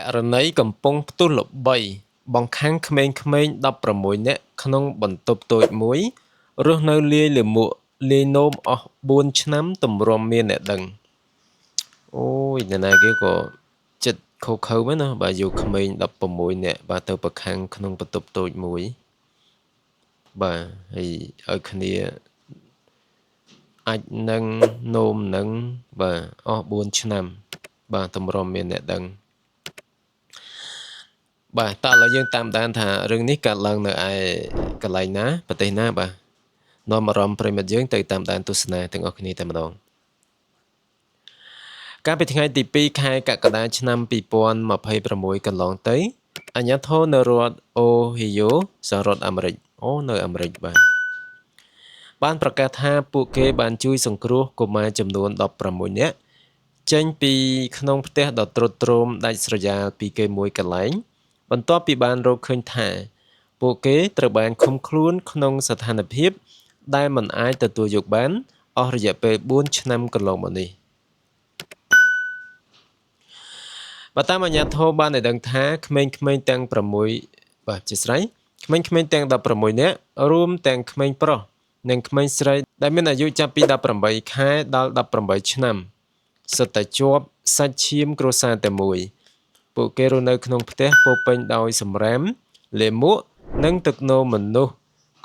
ករណីកំពុងផ្ទុះល្បីបង្ខាំងក្មេងៗ16នាក់ក្នុងបន្ទប់តូចមួយរស់នៅលាយលាមកលាយនោមអស់4ឆ្នាំទម្រាំមានអ្នកដឹងអូយនរណាគេក៏ចិត្តខុសខើមែនណាបាទយកក្មេង16នាក់បាទទៅប្រខាំងក្នុងបន្ទប់តូចមួយបាទហើយឲ្យគ្នាអាចនឹងនោមនឹងបាទអស់4ឆ្នាំបាទទម្រាំមានអ្នកដឹងបាទតើឥឡូវយើងតាមដានថារឿងនេះកើតឡើងនៅឯកន្លែងណាប្រទេសណាបាទនាំអារម្មណ៍ប្រិយមិត្តយើងទៅតាមដានទស្សនាទាំងអស់គ្នាតែម្ដងកាលពីថ្ងៃទី2ខែកក្កដាឆ្នាំ2026កន្លងទៅអាជ្ញាធរនៅរដ្ឋអូហីយ៉ូសហរដ្ឋអាមេរិកអូនៅអាមេរិកបាទបានប្រកាសថាពួកគេបានជួយសង្គ្រោះកុមារចំនួន16នាក់ចេញពីក្នុងផ្ទះដ៏ទ្រុឌទ្រោមដាច់ស្រយាលពីគេមួយកន្លែងបន្ទាប់ពីបានរកឃើញថាពួកគេត្រូវបានឃុំខ្លួនក្នុងស្ថានភាពដែលមិនអាចទទួលយកបានអស់រយៈពេល4ឆ្នាំកន្លងមកនេះបើតាមអាជ្ញាធរបានឲ្យដឹងថាក្មេងៗទាំង6បាទជាស្រ័យក្មេងៗទាំង16នាក់រួមទាំងក្មេងប្រុសនិងក្មេងស្រីដែលមានអាយុចាប់ពី18ខែដល់18ឆ្នាំសុទ្ធតែជាប់សាច់ឈាមគ្រួសារតែមួយពួកគេរស់នៅក្នុងផ្ទះពោពេញដោយសំរាមលាមកនិងទឹកនោមមនុស្ស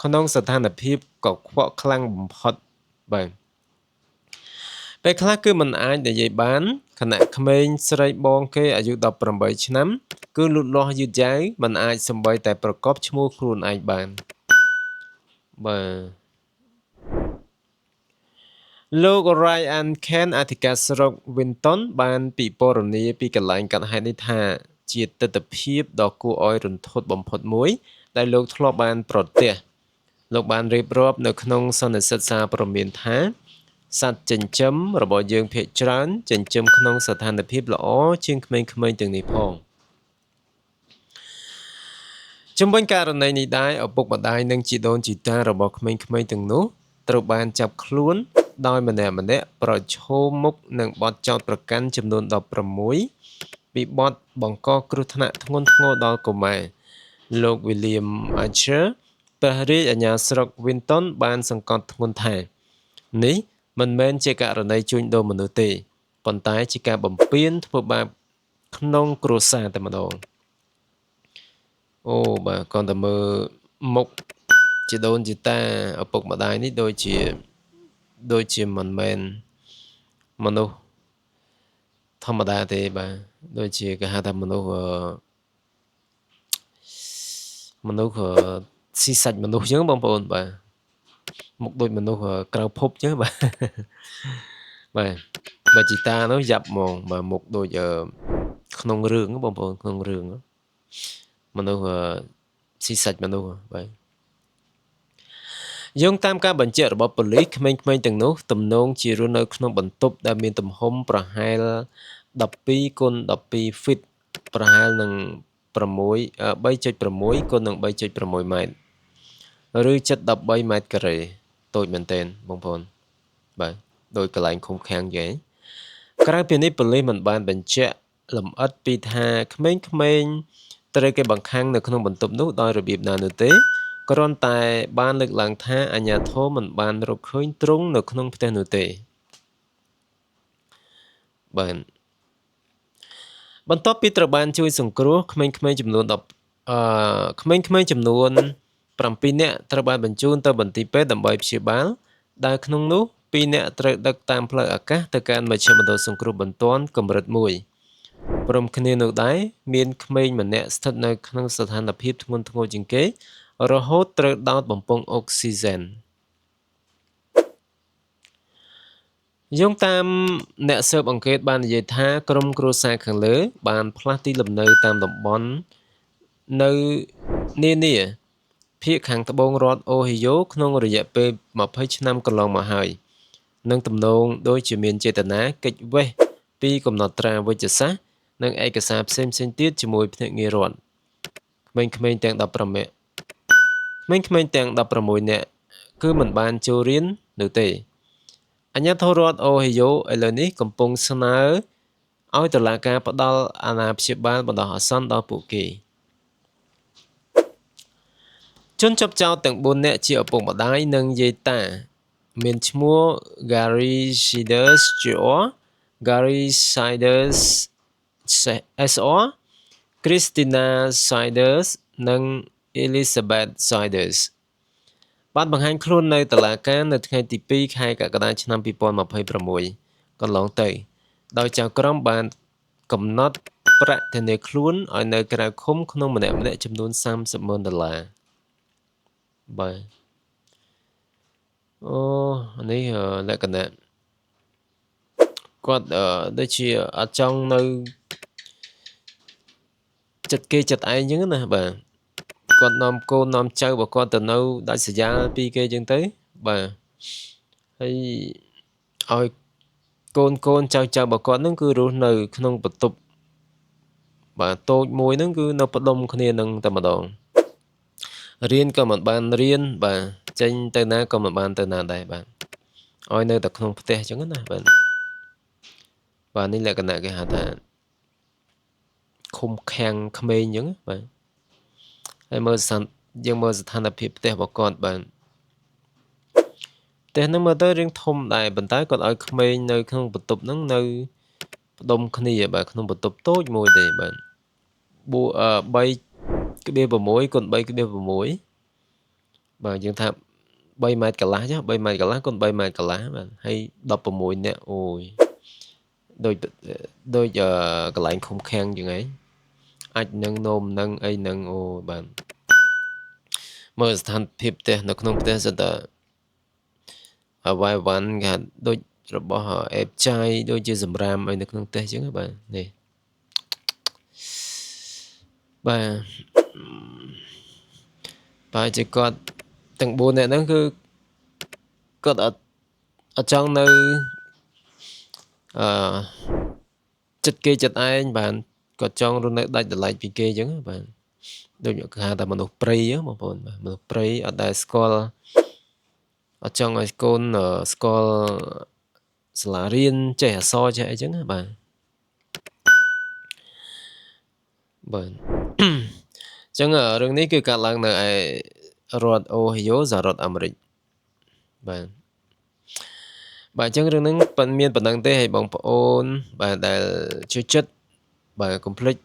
ក្នុងស្ថានភាពកខ្វក់ខ្លាំងបំផុតបាទពេលខ្លះគឺមិនអាចនិយាយបានខណៈក្មេងស្រីបងគេអាយុ18ឆ្នាំគឺលូតលាស់យឺតយ៉ាវមិនអាចសំបីតែប្រកបឈ្មោះខ្លួនឯងបានបាទលោក Ryan Ken អធិការស្រុក Winton បានពិពណ៌នាពីកន្លែងកើតហេតុនេះថាជាទិដ្ឋភាពដ៏គួរឲ្យរន្ធត់បំផុតមួយដែលលោកធ្លាប់បានប្រទះលោកបានរៀបរាប់នៅក្នុងសន្និសីទសារព័ត៌មានថាសត្វចិញ្ចឹមរបស់យើងភាគច្រើនចិញ្ចឹមក្នុងស្ថានភាពល្អជាងក្មេងៗទាំងនេះផងជុំវិញករណីនេះដែរឪពុកម្ដាយនិងជីដូនជីតារបស់ក្មេងៗទាំងនោះត្រូវបានចាប់ខ្លួនដោយម្នាក់ៗប្រឈមមុខនឹងបទចោទប្រកាន់ចំនួន16ពីបទបង្កគ្រោះថ្នាក់ធ្ងន់ធ្ងរដល់កុមារលោក William Archer ព្រះរាជអាជ្ញាស្រុក Winton បានសង្កត់ធ្ងន់ថានេះមិនមែនជាករណីជួញដូរមនុស្សទេប៉ុន្តែជាការបំពានធ្វើបាបក្នុងគ្រួសារតែម្ដងអូបាទគ្រាន់តែមើលមុខជីដូនជីតាឪពុកម្ដាយនេះដូចជាមិនមែនមនុស្សធម្មតាទេបាទដូចជាគេហៅថាមនុស្សស៊ីសាច់មនុស្សអញ្ចឹងបងប្អូនបាទមុខដូចមនុស្សក្រៅភពអញ្ចឹងបាទបាទបើជីតានោះយ៉ាប់ហ្មងបាទមុខដូចក្នុងរឿងបងប្អូនក្នុងរឿងមនុស្សស៊ីសាច់មនុស្សបាទយោងតាមការបញ្ជាក់របស់ប៉ូលីសក្មេងៗទាំងនោះទំនងជារស់នៅក្នុងបន្ទប់ដែលមានទំហំប្រហែល12គុណ12ហ្វីតប្រហែលនឹង3.6គុណនឹង3.6ម៉ែត្រឬជិត13ម៉ែត្រការ៉េតូចមែនទែនបងប្អូនបាទដោយកន្លែងឃុំឃាំងយ៉ាងក្រៅពីនេះប៉ូលីសមិនបានបញ្ជាក់លម្អិតពីថាក្មេងៗត្រូវគេបង្ខាំងនៅក្នុងបន្ទប់នោះដោយរបៀបណានោះទេគ្រាន់តែបានលើកឡើងថាអាជ្ញាធរមិនបានរកឃើញទ្រុងនៅក្នុងផ្ទះនោះទេបាទបន្ទាប់ពីត្រូវបានជួយសង្គ្រោះក្មេងៗចំនួន10ក្មេងៗចំនួន7នាក់ត្រូវបានបញ្ជូនទៅមន្ទីរពេទ្យដើម្បីព្យាបាលដែលក្នុងនោះ2នាក់ត្រូវដឹកតាមផ្លូវអាកាសទៅកាន់មជ្ឈមណ្ឌលសង្គ្រោះបន្ទាន់កម្រិត1ព្រមគ្នានោះដែរមានក្មេងម្នាក់ស្ថិតនៅក្នុងស្ថានភាពធ្ងន់ធ្ងរជាងគេរហូតត្រូវដោតបំពង់អុកស៊ីហ្សែនយោងតាមអ្នកស៊ើបអង្កេតបាននិយាយថាក្រុមគ្រួសារខាងលើបានផ្លាស់ទីលំនៅតាមតំបន់នៅនានាភាគខាងត្បូងរដ្ឋអូហីយ៉ូក្នុងរយៈពេល20ឆ្នាំកន្លងមកហើយនិងទំនងដូចជាមានចេតនាគេចវេះពីកំណត់ត្រាវេជ្ជសាស្ត្រនិងឯកសារផ្សេងៗទៀតជាមួយភ្នាក់ងាររដ្ឋក្មេងៗទាំង16ក្មេងៗទាំង16នាក់គឺមិនបានចូលរៀននោះទេអាជ្ញាធររដ្ឋអូហីយ៉ូឥឡូវនេះកំពុងស្នើ ឲ្យតុលាការផ្ដល់អាណាព្យាបាលបណ្ដោះអាសន្នដល់ពួកគេជនជាប់ចោទទាំង4នាក់ជាឪពុកម្ដាយនិងយាយតាមានឈ្មោះ Gary Siders Jr., Gary Siders Sr., Christina Siders និង Elizabeth Siders បានបង្ហាញខ្លួននៅតុលាការនៅថ្ងៃទី2ខែកក្កដាឆ្នាំ2026កន្លងទៅដោយចៅក្រមបានកំណត់ប្រាក់ធានាខ្លួនឲ្យនៅក្រៅឃុំក្នុងម្នាក់ៗចំនួន30ម៉ឺនដុល្លារបាទអូនេះលក្ខណៈគាត់ដូចជាអត់ចង់នៅចិត្តគេចិត្តឯងអញ្ចឹងណាបាទគាត់នាំកូននាំចៅរបស់គាត់ទៅនៅដាច់ស្រយាលពីគេអញ្ចឹងទៅបាទហើយឲ្យកូនកូនចៅចៅរបស់គាត់នឹងគឺរស់នៅក្នុងបន្ទប់បាទតូចមួយហ្នឹងគឺនៅផ្ដុំគ្នានឹងតែម្ដងរៀនក៏មិនបានរៀនបាទចេញទៅណាក៏មិនបានទៅណាដែរបាទឲ្យនៅតែក្នុងផ្ទះអញ្ចឹងណាបាទបាទនេះលក្ខណៈគេហៅថាឃុំឃាំងក្មេងអញ្ចឹងបាទហើយមើលស្ថានយើងមើលស្ថានភាពផ្ទះរបស់គាត់បាទផ្ទះហ្នឹងមើលទៅរៀងធំដែរប៉ុន្តែគាត់ឲ្យក្មេងនៅក្នុងបន្ទប់ហ្នឹងនៅផ្ដុំគ្នាបាទក្នុងបន្ទប់តូចមួយទេបាទ3.6គុណ3.6បាទយើងថា3ម៉ែត្រកន្លះចុះ3ម៉ែត្រកន្លះគុណ3ម៉ែត្រកន្លះបាទហើយ16នាក់អូយដូចដូចកន្លែងឃុំឃាំងចឹងឯងអាចនឹងនោមនឹងអីនឹងអូបាទមើលស្ថានភាពផ្ទះនៅក្នុងផ្ទះសិតតែអ្វីវ៉ាន់គេដូចរបស់អេបចាយដូចជាសម្រាមអីនៅក្នុងផ្ទះចឹងបាទនេះបាទបាទជាគាត់ទាំង4នាក់ហ្នឹងគឺគាត់អត់អត់ចង់នៅអឺចិត្តគេចិត្តឯងបាទគាត់ចង់រស់នៅដាច់ដライពីគេអញ្ចឹងបាទដូចគេហៅថាមនុស្សព្រៃបងប្អូនបាទមនុស្សព្រៃអត់ដែលស្គាល់អត់ចង់ឲ្យកូនស្គាល់សាលារៀនចេះអក្សរចេះអីចឹងបាទបាទអញ្ចឹងរឿងនេះគឺកើតឡើងនៅឯរដ្ឋអូហៃយ៉ូសហរដ្ឋអាមេរិកបាទបាទអញ្ចឹងរឿងហ្នឹងប៉ុនមានប៉ុណ្្នឹងទេឲ្យបងប្អូនបាទដែលជួយចិត្តបាទកុំភ្លេច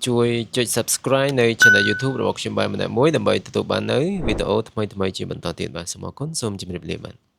ជួយចុច Subscribe នៅ Channel YouTube របស់ខ្ញុំបាទម្នាក់មួយដើម្បីទទួលបាននៅវីដេអូថ្មីៗជាបន្តទៀតបាទសូមអរគុណសូមជម្រាបលាបាទ។